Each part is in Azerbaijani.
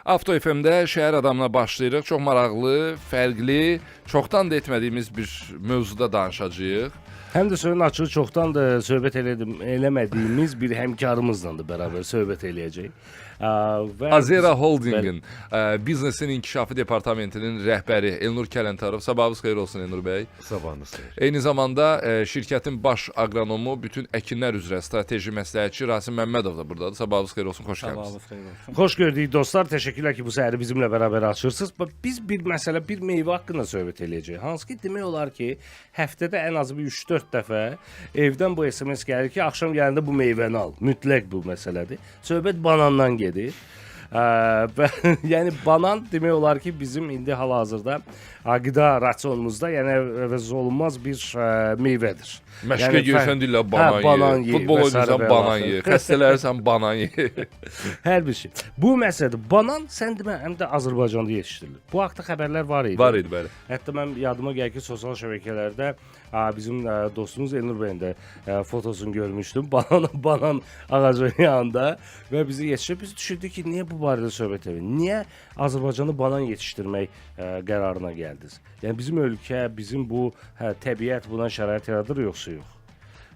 Avto FM-də şəhər adamına başlayırıq. Çox maraqlı, fərqli, çoxdan da etmədiyimiz bir mövzuda danışacağıq. Həm də sözün açığı çoxdan da söhbət eləmədiyimiz bir həmkarımızla da bərabər söhbət eləyəcəyik. Və Azera Holdingin biznesin inkişafı departamentinin rəhbəri Elnur Kələntarov. Sabahınız xeyir olsun Elnur bəy. Sabahınız xeyir. Eyni zamanda şirkətin baş aqronomu, bütün əkinlər üzrə strateji məsləhətçi Rasim Məmmədov da burdadır. Sabahınız xeyir olsun, xoş gəldiniz. Sabahınız xeyir olsun. Xoş gördük dostlar. Təşəkkürlər ki, bu səhəri bizimlə bərabər açırsınız. Bax, biz bir məsələ, bir meyvə haqqında söhbət eləyəcəyik. Hansı ki, demək olar ki, həftədə ən azı bir 3-4 dəfə evdən bu SMS gəlir ki, axşam gələndə bu meyvəni al. Mütləq bu məsələdir. Söhbət banandan gedir. Və yəni banan demək olar ki, bizim indi hal-hazırda qida rasionumuzda, yəni əvəz olunmaz bir meyvədir. Məşqə Yəni, girsən deyirlər banan, hə, banan ye. ye, Futbol və sairə oynayırsan və banan əlaxır. ye. Xəstələnirsən banan ye. Hər bir şey. Bu məsələdir. Banan sən demə həm də Azərbaycanda yetişdirilir. Bu haqda xəbərlər var idi. Var idi, bəli. Hətta mən yadıma gəlir ki, sosial şəbəkələrdə bizim dostumuz Elnur bəyin də fotosunu görmüşdüm. Banan ağacının yanında və bizi yetişir. Biz düşündük ki, niyə bu barədə söhbət edirik? Niyə Azərbaycanda banan yetişdirmək qərarına gəldiniz? Yəni bizim ölkə, bizim bu təbiət buna şərait yaradır yoxsa yox?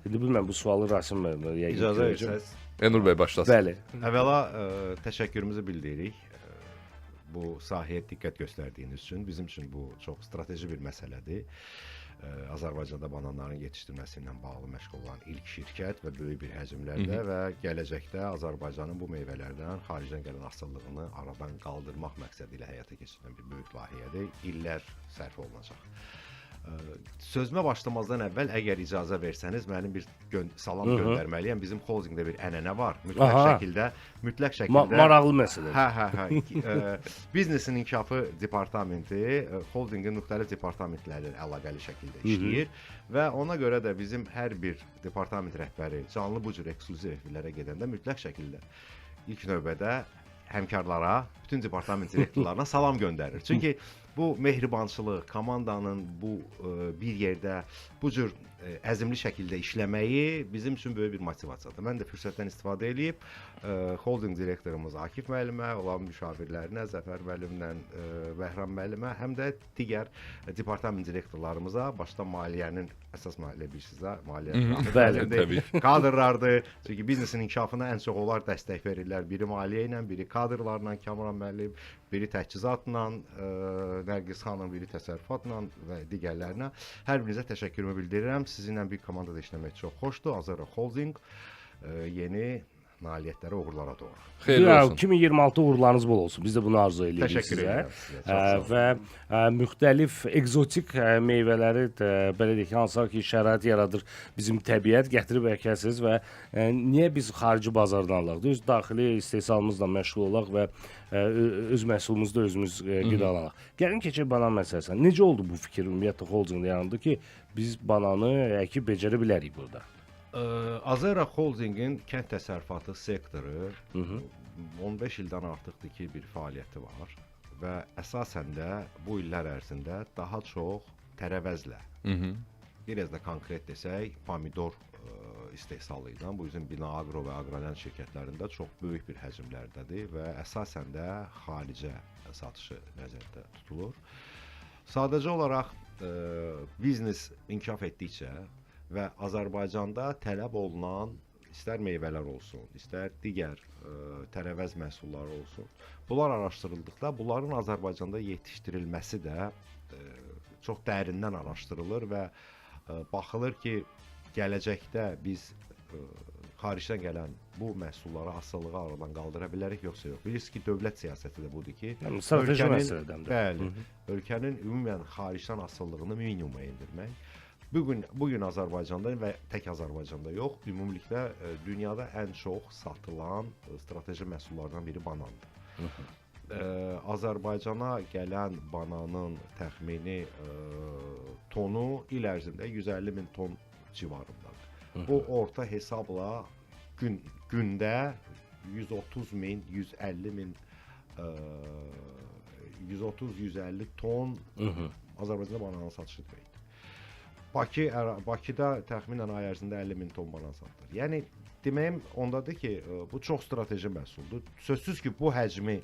İndi bilmirəm bu sualı Rasim müəllimə yəqin ki, İcazə verəcəm. versəz. Elnur bəy başlasın. Bəli. Əvvəla təşəkkürümüzü bildiririk bu sahəyə diqqət göstərdiyiniz üçün. Bizim üçün bu çox strateji bir məsələdir. Azərbaycanda bananların yetişdirilməsi ilə bağlı məşğul olan ilk şirkət və böyük bir həcmlərdə və gələcəkdə Azərbaycanın bu meyvələrdən xaricdən gələn asılılığını aradan qaldırmaq məqsədi ilə həyata keçirilən bir böyük layihədir. İllər sərf olunacaq. Sözümə başlamazdan əvvəl əgər icazə versəniz, mənim bir salam göndərməliyəm. Bizim holdinqdə bir ənənə var. Mütləq şəkildə, mütləq şəkildə Maraqlı məsələdir. Hə. Biznesin inkişafı departamenti holdinqin müxtəlif departamentləri ilə əlaqəli şəkildə işləyir və ona görə də bizim hər bir departament rəhbəri canlı bu cür eksklüziv efirlərə gedəndə mütləq şəkildə ilk növbədə həmkarlara, bütün departament direktorlarına salam göndərir. Çünki bu mehribançılıq, komandanın bu bir yerdə bu cür əzmli şəkildə işləməyi bizim üçün böyük bir motivasiyadır. Mən də fürsətdən istifadə eləyib holding direktorumuz Akif müəllimə, onların müşavirlərinə, Zəfər müəllimlə, Bəhram müəllimə, həm də digər departament direktorlarımıza, başda maliyyənin əsas maliyyə bilirsinizdə, maliyyə Bəli, təbii. kadrlardır. Çünki biznesin inkişafına ən çox onlar dəstək verirlər. Biri maliyyə ilə, biri kadrlarla, Kamran müəllim, biri təchizatla, Nərgiz xanım, biri təsərrüfatla və digərlərinə. Hər birinizə təşəkkürümü bildirirəm. Sizinlə bir komandada işləmək çox xoşdur. Azera Holding yeni nailiyyətlərə, uğurlara doğru. Xeyirli olsun. 2026 uğurlarınız bol olsun. Biz də bunu arzu eləyirik Təşəkkür sizə. edirəm sizə. Çox sağ olun. Və müxtəlif ekzotik meyvələri belə deyək ki, hansılar ki, şərait yaradır bizim təbiət, gətirib əkəsiz və niyə biz xarici bazardan alaq? Öz daxili istehsalımızla məşğul olaq və öz məhsulumuzda özümüz qidalanaq. Gəlin keçək banan məsələsinə. Necə oldu bu fikir ümumiyyətlə holdinqdə yarandı ki, biz bananı əkib becərə bilərik burada? Azera Holdingin kənd təsərrüfatı sektoru 15 ildən artıqdır ki, bir fəaliyyəti var və əsasən də bu illər ərzində daha çox tərəvəzlə, biraz da konkret desək, pomidor istehsalı ilə bu bizim Bina Agro və Agrolən şirkətlərində çox böyük bir həcmlərdədir və əsasən də xaricə satışı nəzərdə tutulur. Sadəcə olaraq biznes inkişaf etdikcə və Azərbaycanda tələb olunan istər meyvələr olsun, istər digər tərəvəz məhsulları olsun, bunlar araşdırıldıqda bunların Azərbaycanda yetişdirilməsi də çox dərindən araşdırılır və baxılır ki, gələcəkdə biz xaricdən gələn bu məhsullara asılılığı aradan qaldıra bilərik yoxsa yox. Bilirsiniz ki, dövlət siyasəti də budur ki, Yəni, strateji məsələdən də. Bəli, ölkənin ümumən xaricdən asılılığını minimuma endirmək. Bu gün Azərbaycanda və tək Azərbaycanda yox, ümumilikdə dünyada ən çox satılan strateji məhsullardan biri banandır. Azərbaycana gələn bananın təxmini tonu il ərzində 150 min ton civarındadır. Bu orta hesabla gündə 130 min, 150 min, 130-150 ton Azərbaycanda bananın satışı deməkdir. Bakıda təxminən ay ərzində 50 min ton banan satılır. Yəni deməyim ondadır ki, bu çox strateji məhsuldur. Sözsüz ki, bu həcmi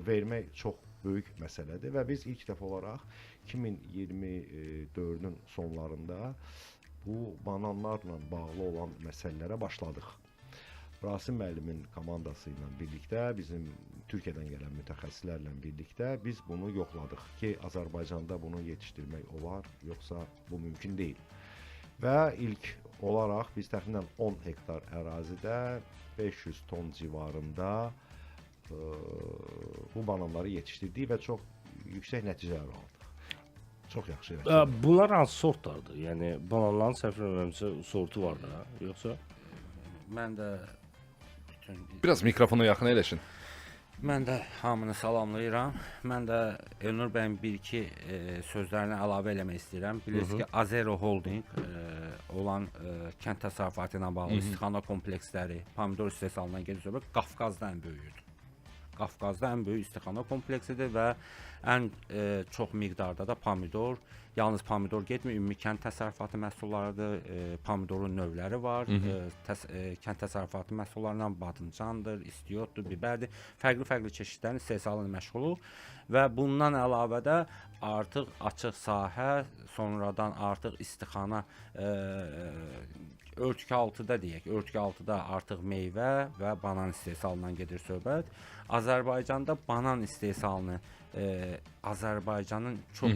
vermək çox böyük məsələdir və biz ilk dəfə olaraq 2024-ün sonlarında bu bananlarla bağlı olan məsələlərə başladıq. Rasim müəllimin komandası ilə birlikdə, bizim Türkiyədən gələn mütəxəssislərlə birlikdə biz bunu yoxladıq ki, Azərbaycanda bunu yetişdirmək olar, yoxsa bu mümkün deyil. Və ilk olaraq biz təxminən 10 hektar ərazidə 500 ton civarında bu bananları yetişdirdik və çox yüksək nəticələr aldıq. Çox yaxşı nəticələr. Bunlar hansı sortlardır? Yəni bananların səhv eləmirəmsə sortu var da, yoxsa? Mən də bütün Biraz mikrofona yaxın əyləşin. Mən də hamını salamlayıram. Mən də Elnur bəyin bir-iki sözlərinə əlavə eləmək istəyirəm. Bilirsiniz ki, Azero Holding olan kənd təsərrüfatı ilə bağlı istixana kompleksləri, pomidor istehsalından gedir söhbət, Qafqazda ən böyüyüdür. Qafqazda ən böyük istixana kompleksidir və ən çox miqdarda da pomidor, yalnız pomidor getmir, ümumi kənd təsərrüfatı məhsullarıdır, pomidorun növləri var, kənd təsərrüfatı məhsullarından badımcandır, istiotdur, bibərdir, fərqli-fərqli çeşidlərin istehsalına məşğuluq və bundan əlavə də artıq açıq sahə, sonradan artıq istixana örtük altıda deyək, örtük altıda artıq meyvə və banan istehsalından gedir söhbət. Azərbaycanda banan istehsalını Azərbaycanın çox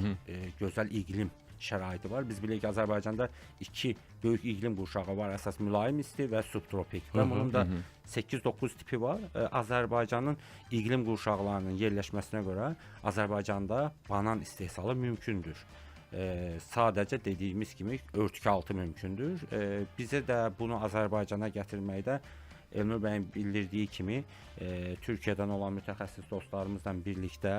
gözəl iqlim şəraiti var. Biz bilirik ki, Azərbaycanda iki böyük iqlim qurşağı var. Əsas mülayim isti və subtropik. Və bunun da 8-9 tipi var. Azərbaycanın iqlim qurşaqlarının yerləşməsinə görə Azərbaycanda banan istehsalı mümkündür. Sadəcə dediyimiz kimi örtük altı mümkündür. Bizə də bunu Azərbaycana gətirməkdə Elnur bəyin bildirdiyi kimi Türkiyədən olan mütəxəssis dostlarımızla birlikdə,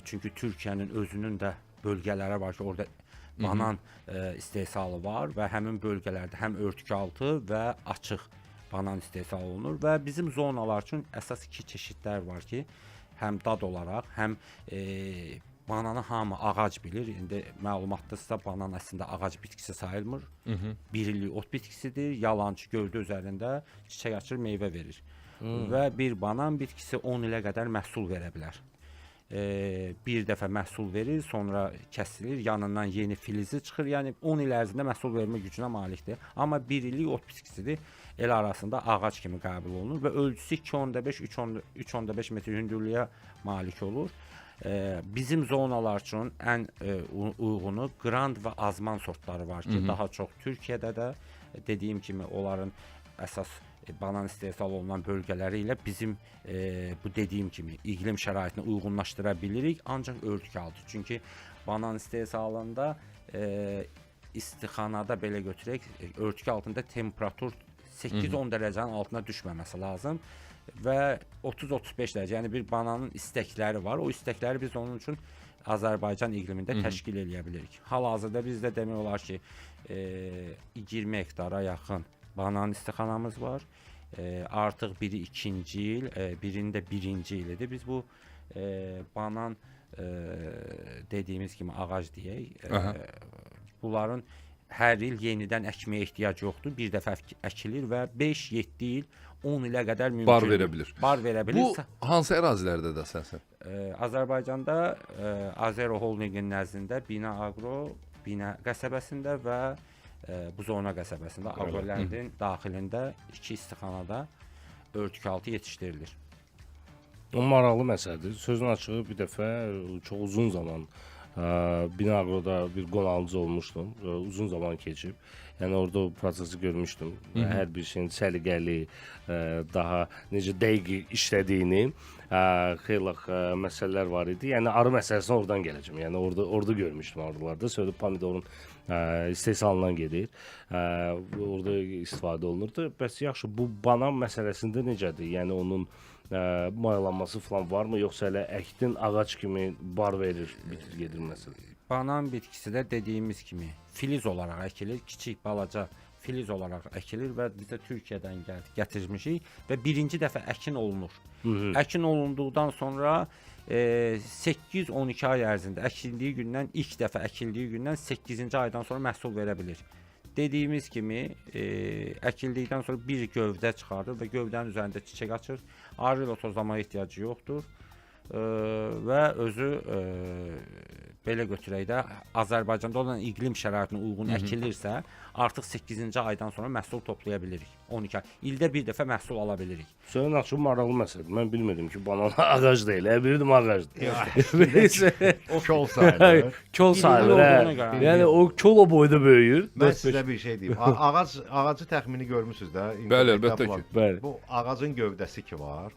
çünki Türkiyənin özünün də bölgələri var ki, orada banan istehsalı var və həmin bölgələrdə həm örtük altı və açıq banan istehsal olunur və bizim zonalar üçün əsas iki çeşidlər var ki, həm dad olaraq, həm bananı hamı ağac bilir. İndi məlumatdırsa banan əslində ağac bitkisi sayılmır. Bir illik ot bitkisidir. Yalançı gövdə üzərində çiçək açır, meyvə verir. Və bir banan bitkisi 10 ilə qədər məhsul verə bilər. Bir dəfə məhsul verir, sonra kəsilir, yanından yeni filizi çıxır. Yəni 10 il ərzində məhsul vermə gücünə malikdir. Amma bir illik ot bitkisidir. El arasında ağac kimi qəbul olunur və ölçüsü 2.5 3.5 metr hündürlüyə malik olur. Bizim zonalar üçün ən uyğunu Grand və Azman sortları var ki, daha çox Türkiyədə də dediyim kimi onların əsas banan istehsal olunan bölgələri ilə bizim bu dediyim kimi iqlim şəraitinə uyğunlaşdıra bilirik, ancaq örtük altı. Çünki banan istehsalında istixanada belə götürək, örtük altında temperatur 8-10 dərəcənin altına düşməməsi lazım və 30-35 dərəcə, yəni bir bananın istəkləri var. O istəkləri biz onun üçün Azərbaycan iqlimində təşkil eləyə bilirik. Hal-hazırda bizdə demək olar ki, 20 hektara yaxın banan istixanamız var. Artıq biri ikinci il, birinin də birinci ilidir. Biz bu banan dediyimiz kimi ağac deyək. Bunların hər il yenidən əkməyə ehtiyac yoxdur. Bir dəfə əkilir və 5-7 il, 10 ilə qədər mümkündür. Bar verə bilir. Bar verə bilir. Bu hansı ərazilərdə də əsasən? Azərbaycanda Azero Holdingin nəzdində Bina Agro, Bina qəsəbəsində və Buzovna qəsəbəsində Agroləndin daxilində iki istixanada örtük altı yetişdirilir. O maraqlı məsələdir. Sözün açığı bir dəfə çox uzun zaman Bina Agroda bir qonağınız olmuşdum. Uzun zaman keçib. Yəni orada o prosesi görmüşdüm. Hər bir şeyin səliqəli, daha necə dəqiq işlədiyini, xeyli məsələlər var idi. Yəni arı məsələsinə oradan gələcəm. Yəni orada görmüşdüm arılarda. Söhbət pomidorun istehsalından gedir. Orada istifadə olunurdu. Bəs yaxşı, bu banan məsələsində necədir? Yəni onun mayalanması falan varmı, yoxsa elə əkdin ağac kimi bar verir, bitir gedir məsələ? Banan bitkisi də dediyimiz kimi filiz olaraq əkilir, kiçik balaca filiz olaraq əkilir və bizə Türkiyədən gətirmişik və birinci dəfə əkin olunur. Əkin olunduqdan sonra 8-12 ay ərzində əkildiyi gündən, ilk dəfə əkildiyi gündən 8-ci aydan sonra məhsul verə bilir. Dediyimiz kimi, əkildikdən sonra bir gövdə çıxardır və gövdənin üzərində çiçək açır. Arı ilə tozlamaya ehtiyacı yoxdur. Və özü belə götürək də Azərbaycanda olan iqlim şəraitinə uyğun əkilirsə, artıq 8-ci aydan sonra məhsul toplaya bilirik. 12 ay. İldə bir dəfə məhsul ala bilirik. Sənin açıq maraqlı məsələdir. Mən bilmirdim ki, banan ağac deyil. Elə bilirdim ağacdır. O kol sayılır. Kol sayılır. Hə. Yəni o kol o boyda böyüyür. Mən sizə bir şey deyim. Ağac ağacı təxmini görmüsüz də. Bəli, əlbəttə ki. Bəli. Bu ağacın gövdəsi ki var.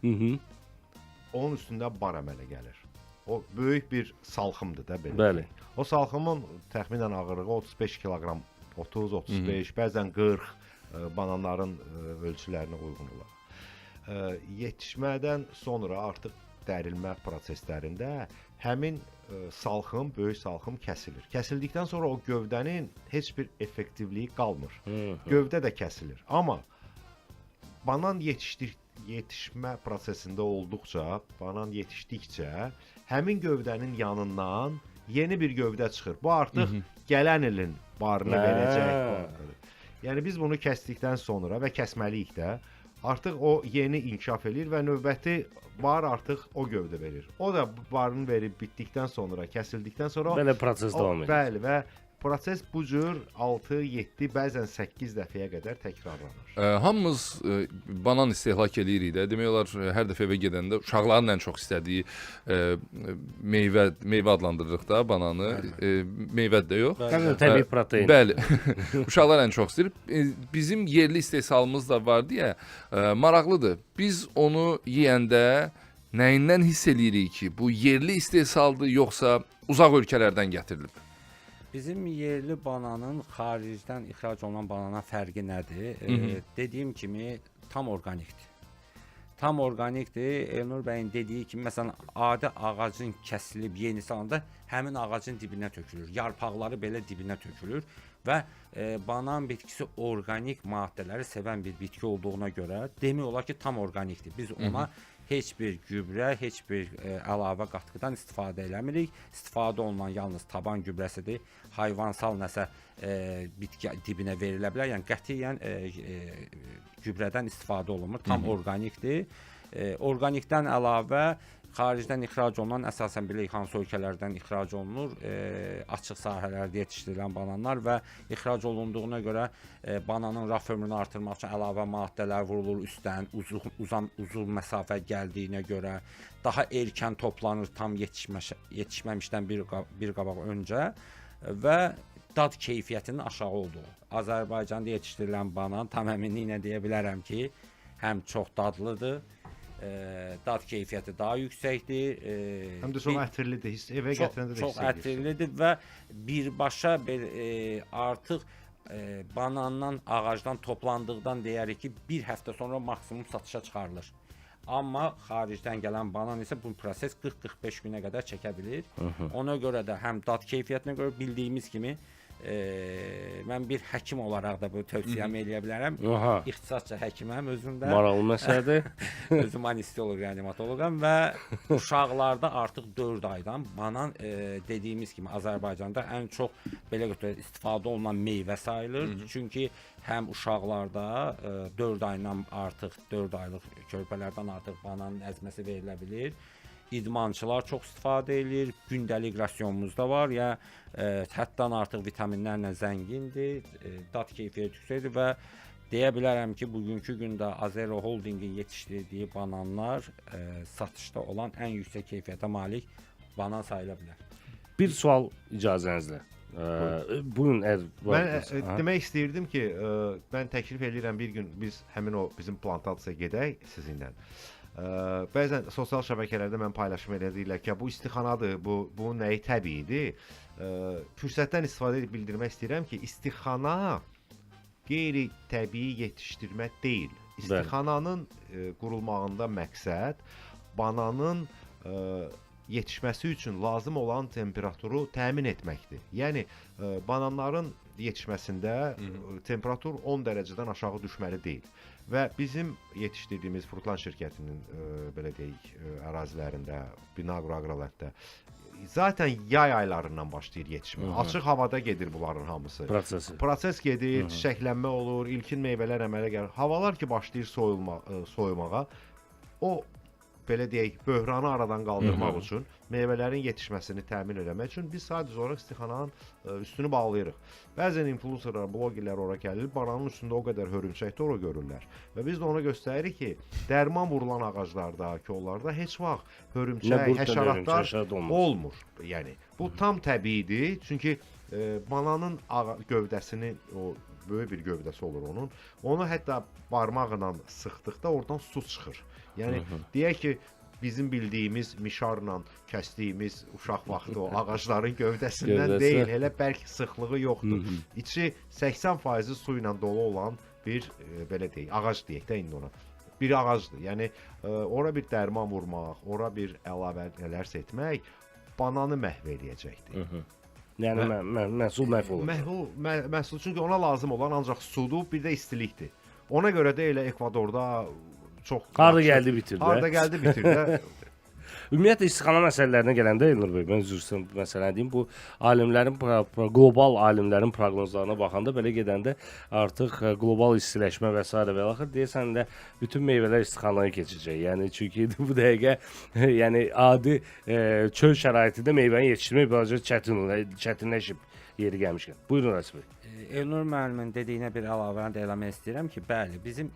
Onun üstündə bar əmələ gəlir. O böyük bir salxımdır da belə. Bəli. O salxımın təxminən ağırlığı 35 kiloqram, 30-35, bəzən 40 bananların ölçülərinə uyğun olaraq. Yetişmədən sonra artıq dərilmə proseslərində həmin salxım, böyük salxım kəsilir. Kəsildikdən sonra o gövdənin heç bir effektivliyi qalmır. Gövdə də kəsilir. Amma banan yetişmə prosesində olduqca, banan yetişdikcə həmin gövdənin yanından yeni bir gövdə çıxır. Bu artıq gələn ilin barını verəcək. Yəni biz bunu kəsdikdən sonra və kəsməliyik də, artıq o yeni inkişaf eləyir və növbəti bar artıq o gövdə verir. O da barını verib bitdikdən sonra, kəsildikdən sonra belə proses davam edir. Bəli, və proses bu cür 6, 7, bəzən 8 dəfəyə qədər təkrarlanır. Hamımız banan istehlak eləyirik də. Demək olar hər dəfə evə gedəndə uşaqların ən çox istədiyi meyvə adlandırırıq da bananı. Meyvə də yox. Təbii, təbii protein. Bəli. Uşaqlar ən çox istəyir. Bizim yerli istehsalımız da var deyə maraqlıdır. Biz onu yeyəndə nəyindən hiss eləyirik ki, bu yerli istehsaldır yoxsa uzaq ölkələrdən gətirilib? Bizim yerli bananın xaricdən ixrac olunan banana fərqi nədir? Dediyim kimi tam orqanikdir. Tam orqanikdir. Elnur bəyin dediyi kimi, məsələn, adi ağacın kəsilib yenisi alanda həmin ağacın dibinə tökülür. Yarpaqları belə dibinə tökülür və banan bitkisi orqanik maddələri sevən bir bitki olduğuna görə demək olar ki, tam orqanikdir. Biz ona heç bir gübrə, heç bir əlavə qatqıdan istifadə eləmirik. İstifadə olunan yalnız taban gübrəsidir. Hayvansal nəsə bitki dibinə verilə bilər. Yəni qətiyyən gübrədən istifadə olunmur. Tam orqanikdir. Orqanikdən əlavə xaricdən ixrac olunan, əsasən bilirik hansı ölkələrdən ixrac olunur, açıq sahələrdə yetişdirilən bananlar və ixrac olunduğuna görə bananın raf ömrünü artırmaq üçün əlavə maddələr vurulur üstdən, uzun məsafə gəldiyinə görə daha erkən toplanır, tam yetişməmişdən bir qabaq öncə və dad keyfiyyətinin aşağı olduğu. Azərbaycanda yetişdirilən banan tam əminliklə deyə bilərəm ki, həm çox dadlıdır, dad keyfiyyəti daha yüksəkdir. Həm də çox ətirlidir, evə gətirəndə də çox ətirlidir və birbaşa bir artıq banandan, ağacdan toplandıqdan deyərik ki, bir həftə sonra maksimum satışa çıxarılır. Amma xaricdən gələn banan isə bu proses 40-45 günə qədər çəkə bilir. Ona görə də həm dad keyfiyyətinə görə bildiyimiz kimi mən bir həkim olaraq da bu tövsiyəmi eləyə bilərəm. İxtisasca həkiməm özüm də. Maraqlı məsələdir. Özüm anestezioloq, reanimatoloqam və uşaqlarda artıq 4 aydan banan dediyimiz kimi Azərbaycanda ən çox belə götürək istifadə olunan meyvə sayılır. Çünki həm uşaqlarda 4 aydan artıq 4 aylıq körpələrdən artıq bananın əzməsi verilə bilir. İdmançılar çox istifadə eləyir, gündəlik rasionumuzda var, yəni həddən artıq vitaminlərlə zəngindir, dad keyfiyyəti yüksəkdir və deyə bilərəm ki, bugünkü gündə Azero Holdingin yetişdirdiyi bananlar satışda olan ən yüksək keyfiyyətə malik banan sayıla bilər. Bir sual icazənizlə. Buyurun, əgər mən demək istəyirdim ki, mən təklif eləyirəm bir gün biz həmin o bizim plantasiyaya gedək sizinlə. Bəzən sosial şəbəkələrdə mən paylaşım elədiklər ki, bu istixanadır, bu nəyi təbiidir. Fürsətdən istifadə edib bildirmək istəyirəm ki, istixana qeyri-təbii yetişdirmə deyil. İstixananın qurulmağında məqsəd bananın yetişməsi üçün lazım olan temperaturu təmin etməkdir. Yəni bananların yetişməsində temperatur 10 dərəcədən aşağı düşməli deyil. Və bizim yetişdirdiyimiz Frutland şirkətinin belə deyək, ərazilərində, Binagro Agrolandda zaten yay aylarından başlayır yetişmə. Açıq havada gedir bunların hamısı. Proses gedir, çiçəklənmə olur, ilkin meyvələr əmələ gəlir. Havalar ki başlayır soyumağa, o belə deyək, böhranı aradan qaldırmaq üçün, meyvələrin yetişməsini təmin eləmək üçün biz sadəcə olaraq istixananın üstünü bağlayırıq. Bəzən influencerlar, blogerlər ora gəlir, bananın üstündə o qədər hörümçək toru görürlər və biz də ona göstəririk ki, dərman vurulan ağaclarda, kollarda heç vaxt hörümçək, həşəratlar olmur. Yəni bu tam təbiidir, çünki bananın gövdəsini, o böyük bir gövdəsi olur onun. Onu hətta barmaqla sıxdıqda oradan su çıxır. Yəni deyək ki, bizim bildiyimiz mişarla kəsdiyimiz uşaq vaxtı o ağacların gövdəsindən deyil, elə bərk sıxlığı yoxdur. İçi 80% su ilə dolu olan bir belə deyək, ağac deyək də indi ona. Bir ağacdır. Yəni ora bir dərman vurmaq, ora bir əlavə nələrsə etmək bananı məhv eləyəcəkdir. Yəni məhsul məhv olacaq. Məhsul, çünki ona lazım olan ancaq sudur, bir də istilikdir. Ona görə də elə Ekvadorda çox harda gəldi bitirdi. Harda gəldi bitirdi. Ümumiyyətlə istixana məsələlərinə gələndə Elnur bəy, mən üzr istəyirəm bu məsələni deyim, bu alimlərin qlobal alimlərin proqnozlarına baxanda belə gedəndə artıq qlobal istiləşmə və sairə və axır deyəsən də bütün meyvələr istixanaya keçəcək. Yəni çünki bu dəqiqə yəni adi çöl şəraitində meyvəni yetişdirmək balaca çətinləşib yeri gəlmişkən. Buyurun Rasim bəy. Elnur müəllimin dediyinə bir əlavəni də eləmək istəyirəm ki, bəli, bizim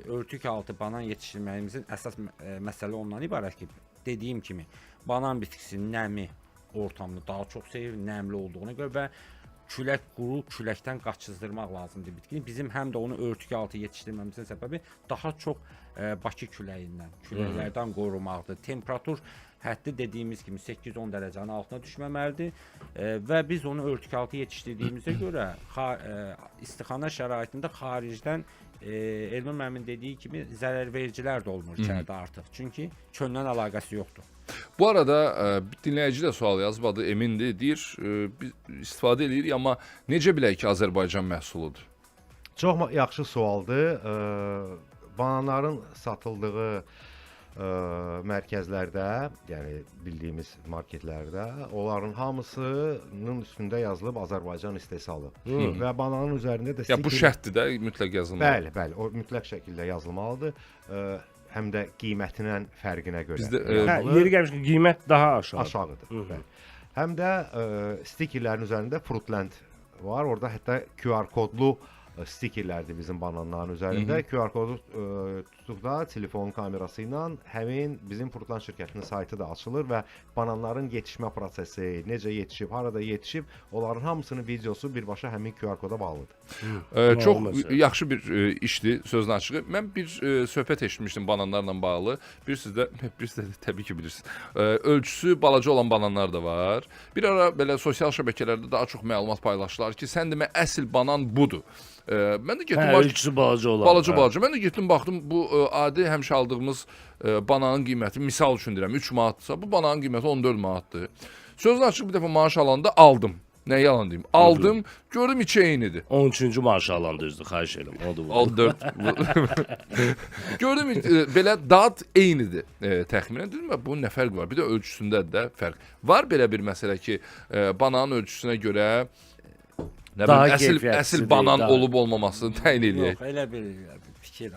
örtük altı banan yetişdirməyimizin əsas məsələ ondan ibarət ki, dediyim kimi, banan bitkisi nəmi ortamını daha çox sevir, nəmli olduğuna görə və külək, quru küləkdən qaçızdırmaq lazımdır bitkini. Bizim həm də onu örtük altı yetişdirməmizin səbəbi daha çox Bakı küləyindən, küləklərdən qorumaqdır. Temperatur həddi dediyimiz kimi 8-10 dərəcənin altına düşməməlidir və biz onu örtük altı yetişdirdiyimizə görə istixana şəraitində xaricdən Elnur müəllimin dediyi kimi zərərvericilər də olmur içəridə artıq. Çünki çöndən əlaqəsi yoxdur. Bu arada dinləyici də sual yazıb, adı Emindir, deyir, biz istifadə eləyirik, amma necə bilək ki, Azərbaycan məhsuludur? Çox yaxşı sualdır. Bananların satıldığı mərkəzlərdə, yəni bildiyimiz marketlərdə, onların hamısının üstündə yazılıb Azərbaycan istehsalı. Və bananın üzərində də ya bu şərtdir də, mütləq yazılmalıdır. Bəli, bəli, o mütləq şəkildə yazılmalıdır. Həm də qiymətinin fərqinə görə. Bizdə yeri gəlmişkən qiymət daha aşağıdır. Aşağıdır. Bəli. Həm də stikerlərin üzərində Fruitland var. Orada hətta QR kodlu stikerlərdir bizim bananların üzərində. QR kodu tutduqda telefon kamerası ilə həmin bizim Fruitland şirkətinin saytı da açılır və bananların yetişmə prosesi, necə yetişib, harada yetişib, onların hamısının videosu birbaşa həmin QR koda bağlıdır. Çox yaxşı bir işdir, sözün açığı. Mən bir söhbət eşitmişdim bananlarla bağlı. Bilirsiniz də, bilirsiniz də, təbii ki bilirsiniz. Ölçüsü balaca olan bananlar da var. Bir ara belə sosial şəbəkələrdə daha çox məlumat paylaşdılar ki, sən demə əsl banan budur. Mən də getdim, ölçüsü balaca olan. Balaca. Mən də getdim, baxdım, bu adi həmişə aldığımız bananın qiyməti, misal üçün deyirəm, 3 manatdırsa, bu bananın qiyməti 14 manatdır. Sözün açıq, bir dəfə maaş alanda aldım. Nə yalan deyim. Aldım, gördüm içi eynidir. 13-cü maaş alanda düzdür, xahiş edirəm. Odur. 14. Gördüm belə dad eynidir təxminən. Dedim, bunun nə fərqi var? Bir də ölçüsündə də fərq. Var belə bir məsələ ki, bananın ölçüsünə görə nə bilim, əsl banan olub olmamasını təyin eləyək. Yox, elə bir fikir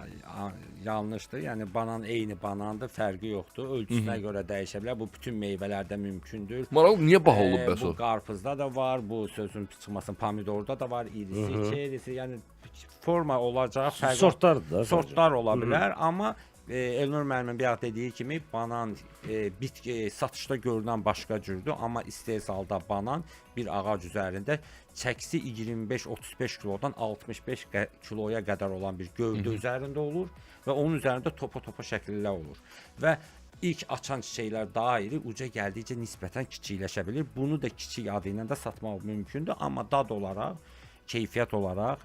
yanlışdır. Yəni banan eyni banandır, fərqi yoxdur. Ölçüsünə görə dəyişə bilər. Bu bütün meyvələrdə mümkündür. Maraqlı, niyə baha olub bəs o? Bu qarpızda da var, bu sözün çıxmasın pomidorda da var, irisi, çerisi, yəni forma olacaq, fərqi sortlardır da. Sortlar ola bilər, amma Elnur müəllimin bir ad dediyi kimi banan bitki satışda görünən başqa cürdür, amma istehsalda banan bir ağac üzərində çəkisi 25-35 kilodan 65 kiloya qədər olan bir gövdə üzərində olur və onun üzərində topa-topa şəkillər olur və ilk açan çiçəklər daha iri, uca gəldikcə nisbətən kiçikləşə bilir. Bunu da kiçik adı ilə də satmaq mümkündür, amma dad olaraq, keyfiyyət olaraq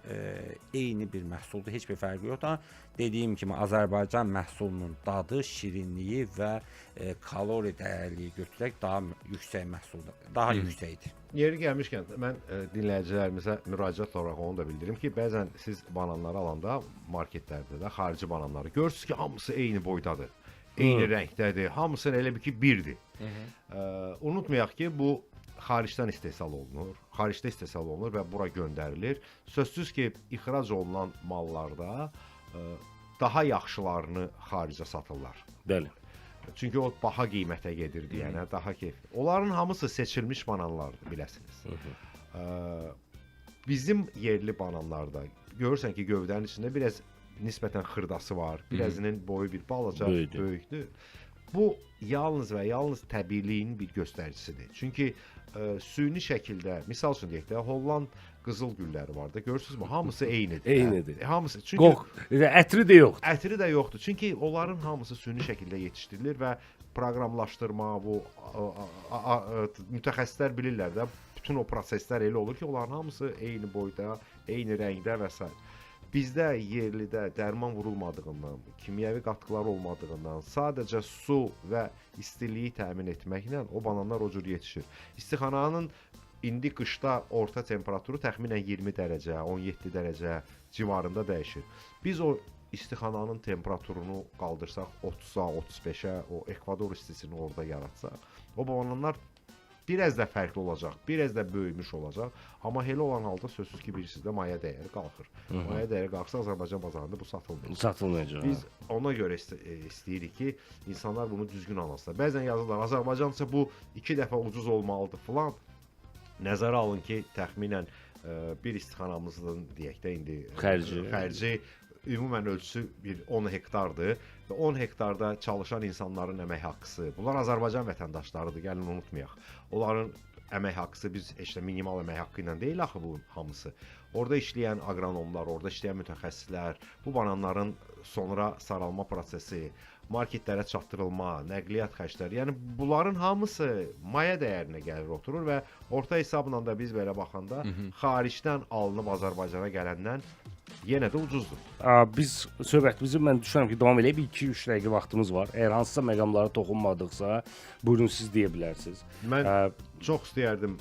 eyni bir məhsuldur, heç bir fərqi yoxdur. Dediyim kimi Azərbaycan məhsulunun dadı, şirinliyi və kalori dəyərliyi götürərək daha yüksək məhsuldur, daha yüksəkdir. Yeri gəlmişkən mən dinləyicilərimizə müraciət olaraq onu da bildirim ki, bəzən siz bananları alanda marketlərdə də xarici bananları görürsünüz ki, hamısı eyni boydadır, eyni rəngdədir, hamısının elə bir ki birdir. Unutmayaq ki, bu xaricdən istehsal olunur, xaricdə istehsal olunur və bura göndərilir. Sözsüz ki, ixrac olunan mallarda daha yaxşılarını xaricə satırlar. Bəli. Çünki o baha qiymətə gedirdi, yəni daha keyf. Onların hamısı seçilmiş bananlardır, biləsiniz. Bizim yerli bananlarda görürsən ki, gövdənin içində biraz nisbətən xırdası var, birazının boyu bir balaca Böyükdür. Böyükdür. Bu yalnız və yalnız təbiiliyin bir göstəricisidir. Çünki süni şəkildə, misal üçün deyək də, Holland qızıl gülləri var da, görürsünüzmü? Hamısı eynidir. Eynidir. Hamısı. Çünki Qox, ətri də yoxdur. ətri də yoxdur. Çünki onların hamısı süni şəkildə yetişdirilir və proqramlaşdırma, bu a, a, a, mütəxəssislər bilirlər də, bütün o proseslər elə olur ki, onların hamısı eyni boyda, eyni rəngdə və s. Bizdə yerlidə dərman vurulmadığından, kimyəvi qatqılar olmadığından, sadəcə su və istiliyi təmin etməklə o bananlar o cür yetişir. İstixananın indi qışda orta temperaturu təxminən 20 dərəcə, 17 dərəcə civarında dəyişir. Biz o istixananın temperaturunu qaldırsaq 30-a, 35-ə, o ekvador istisini orada yaratsaq, o bananlar biraz da fərqli olacaq, biraz da böyümüş olacaq, amma elə olan halda sözsüz ki, bilirsiniz də maya dəyəri qalxır. Maya dəyəri qalxsa Azərbaycan bazarında bu satılmır. Satılmayacaq. Biz ona görə istəyirik ki, insanlar bunu düzgün anlasınlar. Bəzən yazırlar, Azərbaycansa bu 2 dəfə ucuz olmalıdır filan. Nəzərə alın ki, təxminən bir istixanamızın deyək də indi Xərci. Xərci ümumən ölçüsü bir 10 hektardır və 10 hektarda çalışan insanların əmək haqqısı, bunlar Azərbaycan vətəndaşlarıdır, gəlin unutmayaq. Onların əmək haqqısı biz heç də minimal əmək haqqı ilə deyil axı bu hamısı. Orada işləyən aqronomlar, orada işləyən mütəxəssislər, bu bananların sonra saralma prosesi, marketlərə çatdırılma, nəqliyyat xərcləri, yəni bunların hamısı maya dəyərinə gəlir oturur və orta hesabla da biz belə baxanda xaricdən alınıb Azərbaycana gələndən yenə də ucuzdur. Biz söhbətimizi mən düşünürəm ki, davam eləyib 2-3 dəqiqə vaxtımız var. Əgər hansısa məqamlara toxunmadıqsa, buyurun siz deyə bilərsiniz. Mən çox istəyərdim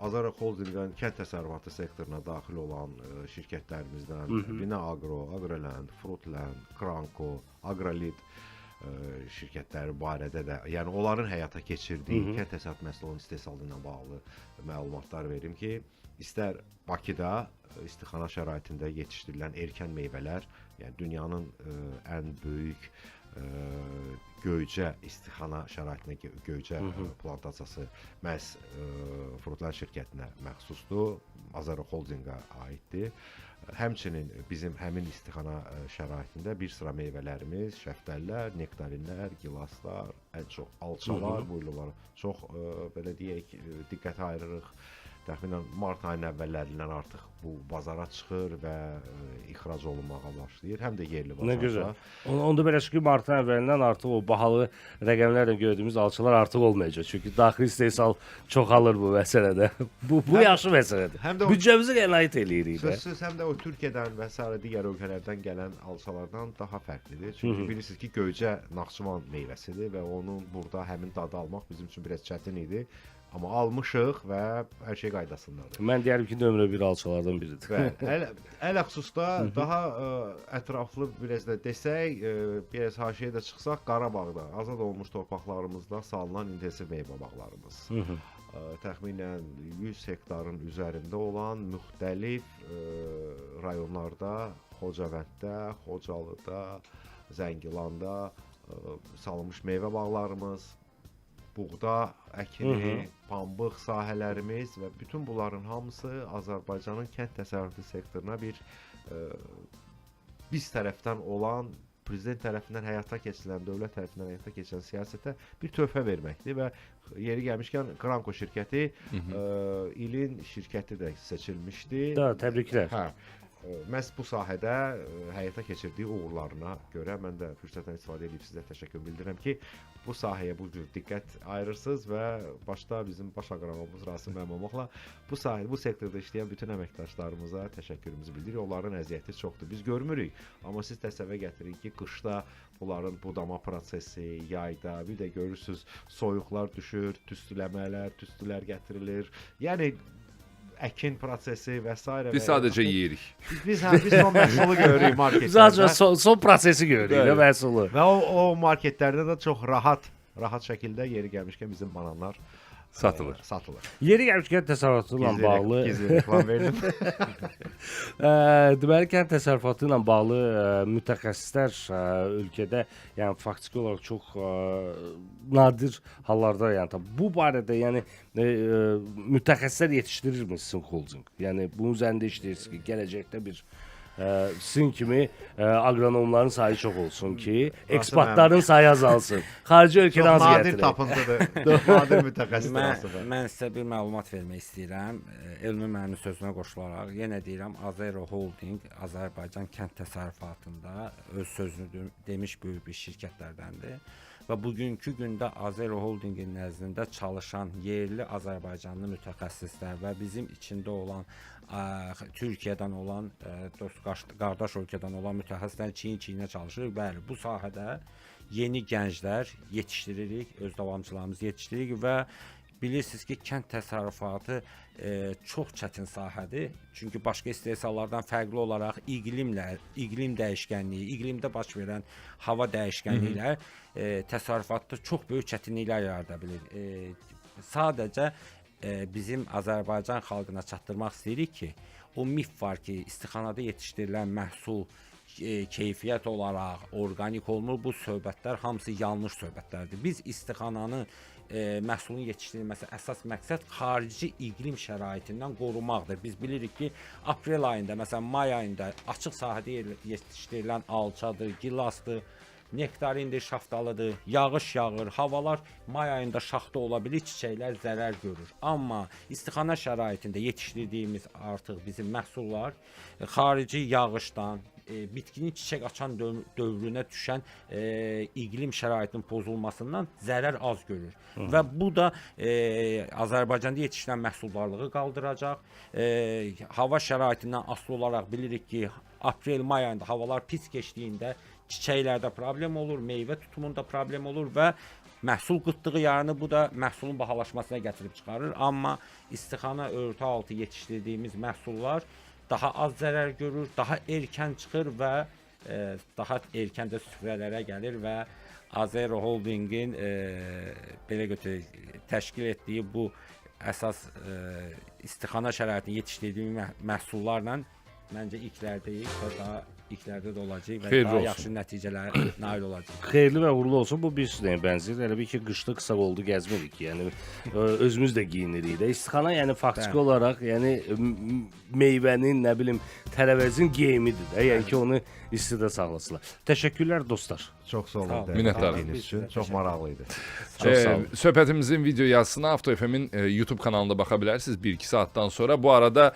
Azara Holdingin kənd təsərrüfatı sektoruna daxil olan şirkətlərimizdən Bina Agro, Agroland, Fruitland, Kranko, Agrolit şirkətləri barədə də, yəni onların həyata keçirdiyi kənd təsərrüfatı məhsulunun istehsalı ilə bağlı məlumatlar verim ki, istər Bakıda istixana şəraitində yetişdirilən erkən meyvələr, yəni dünyanın ən böyük Göycə istixana şəraitində Göycə plantasiyası məhz Fruitland şirkətinə məxsusdur, Azara Holdingə aiddir. Həmçinin bizim həmin istixana şəraitində bir sıra meyvələrimiz, şəftəllər, nektarinlər, gilaslar, ən çox alçalar, bu il onlara çox belə deyək, diqqət ayırırıq. Təxminən mart ayının əvvəllərindən artıq bu bazara çıxır və ixrac olunmağa başlayır. Həm də yerli bazarda. Nə gözəl. Onda belə çıxır ki, martın əvvəlindən artıq o bahalı rəqəmlərlə gördüyümüz alçalar artıq olmayacaq. Çünki daxili istehsal çoxalır bu məsələdə. Bu yaxşı məsələdir. Həm də büdcəmizi qənaət eləyirik də. Sözsüz, həm də o Türkiyədən və sairə digər ölkələrdən gələn alçalardan daha fərqlidir. Çünki bilirsiniz ki, Göycə Naxçıvan meyvəsidir və onun burada həmin dadı almaq bizim üçün biraz çətin idi. Amma almışıq və hər şey qaydasındadır. Mən deyərəm ki, nömrə 1 alçalardan biridir. Bəli, əl xüsusda daha ətraflı biraz da desək, biraz haşiyə də çıxsaq, Qarabağda azad olunmuş torpaqlarımızda salınan intensiv meyvə bağlarımız. Təxminən 100 hektarın üzərində olan müxtəlif rayonlarda, Xocavənddə, Xocalıda, Zəngilanda salınmış meyvə bağlarımız, buğda əkini, pambıq sahələrimiz və bütün bunların hamısı Azərbaycanın kənd təsərrüfatı sektoruna bir biz tərəfdən olan, prezident tərəfindən həyata keçirilən, dövlət tərəfindən həyata keçirilən siyasətə bir töhfə verməkdir və yeri gəlmişkən Kranko şirkəti ilin şirkəti də seçilmişdi. Da, təbriklər. Hə. Məhz bu sahədə həyata keçirdiyi uğurlarına görə mən də fürsətdən istifadə edib sizə təşəkkür bildirirəm ki, bu sahəyə bu cür diqqət ayırırsınız və başda bizim baş aqronomumuz Rasim müəllim olmaqla bu sahədə, bu sektorda işləyən bütün əməkdaşlarımıza təşəkkürümüzü bildiririk. Onların əziyyəti çoxdur. Biz görmürük, amma siz təsəvvür gətirin ki, qışda bunların budama prosesi, yayda bir də görürsüz soyuqlar düşür, tüstüləmələr, tüstülər gətirilir. Yəni əkin prosesi və s. Biz sadəcə yeyirik. Biz son məhsulu görürük marketlərdə. Biz sadəcə son prosesi görürük, də məhsulu. Və o marketlərdə də çox rahat şəkildə yeri gəlmişkən bizim bananlar Satılır. Satılır. Yeri gəlmişkən təsərrüfatı ilə bağlı Gizli reklam verdim. Deməli kənd təsərrüfatı ilə bağlı mütəxəssislər ölkədə, yəni faktiki olaraq çox nadir hallarda, yəni bu barədə, yəni mütəxəssislər yetişdirirmi sizin holdinq? Yəni bunun üzərində işləyirsiniz ki, gələcəkdə bir sizin kimi aqronomların sayı çox olsun ki, ekspatların sayı azalsın. Xarici ölkədən Çox az nadir gətirək. tapıntıdır. Çox nadir mütəxəssisdir Mən, aslında. mən sizə bir məlumat vermək istəyirəm. Elmi müəllimin sözünə qoşularaq yenə deyirəm, Azero Holding Azərbaycan kənd təsərrüfatında öz sözünü demiş böyük bir şirkətlərdəndir. Və bugünkü gündə Azero Holdingin nəzdində çalışan yerli Azərbaycanlı mütəxəssislər və bizim içində olan Türkiyədən olan dost qardaş ölkədən olan mütəxəssislər çiyin-çiyinə çalışırıq. Bəli, bu sahədə yeni gənclər yetişdiririk, öz davamçılarımızı yetişdiririk və bilirsiniz ki, kənd təsərrüfatı çox çətin sahədir. Çünki başqa istehsallardan fərqli olaraq iqlimlə, iqlim dəyişkənliyi, iqlimdə baş verən hava dəyişkənlikləri təsərrüfatda çox böyük çətinliklər yarada bilir. Sadəcə bizim Azərbaycan xalqına çatdırmaq istəyirik ki, o mif var ki, istixanada yetişdirilən məhsul keyfiyyət olaraq orqanik olmur. Bu söhbətlər hamısı yanlış söhbətlərdir. Biz istixananı məhsulun yetişdirilməsi əsas məqsəd xarici iqlim şəraitindən qorumaqdır. Biz bilirik ki, aprel ayında, məsələn, may ayında açıq sahədə yetişdirilən alçadır, gilasdır, nektarindir, şaftalıdır, yağış yağır, havalar may ayında şaxta ola bilir, çiçəklər zərər görür. Amma istixana şəraitində yetişdirdiyimiz artıq bizim məhsullar xarici yağışdan, bitkinin çiçək açan dövrünə düşən iqlim şəraitinin pozulmasından zərər az görür. Və bu da Azərbaycanda yetişdirilən məhsuldarlığı qaldıracaq. Hava şəraitindən asılı olaraq bilirik ki, aprel-may ayında havalar pis keçdiyində çiçəklərdə problem olur, meyvə tutumunda problem olur və məhsul qıtlığı yaranır. Bu da məhsulun bahalaşmasına gətirib çıxarır. Amma istixana örtü altı yetişdirdiyimiz məhsullar daha az zərər görür, daha erkən çıxır və daha erkən də süfrələrə gəlir və Azero Holdingin belə götürək təşkil etdiyi bu əsas istixana şəraitində yetişdirdiyi məhsullarla məncə ilklərdəyik və daha ilklərdə də olacaq və Xeyirli daha olsun. yaxşı nəticələrə nail olacaq. Xeyirli və uğurlu olsun. Bu bir nəyə bənzəyir? Elə bil ki, qışda qısa qollu gəzmirik. Yəni özümüz də geyinirik də. İstixana yəni faktiki olaraq, yəni meyvənin, nə bilim, tərəvəzin geyimidir də. Yəni ki, onu istidə saxlasınlar. Təşəkkürlər dostlar. Çox sağ olun. Minnətdarım. Üçün. Çox maraqlı idi. Çox sağ olun. Söhbətimizin video yazısına Avto FM-in YouTube kanalında baxa bilərsiniz 1-2 saatdan sonra. Bu arada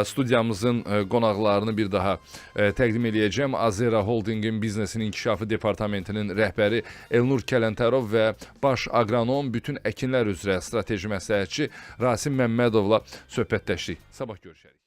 studiyamızın qonaqlarını bir daha təqdim eləyəcəm. Azera Holdingin biznesin inkişafı departamentinin rəhbəri Elnur Kələntərov və baş aqronom, bütün əkinlər üzrə strateji məsləhətçi Rasim Məmmədovla söhbətləşdik. Sabah görüşərik.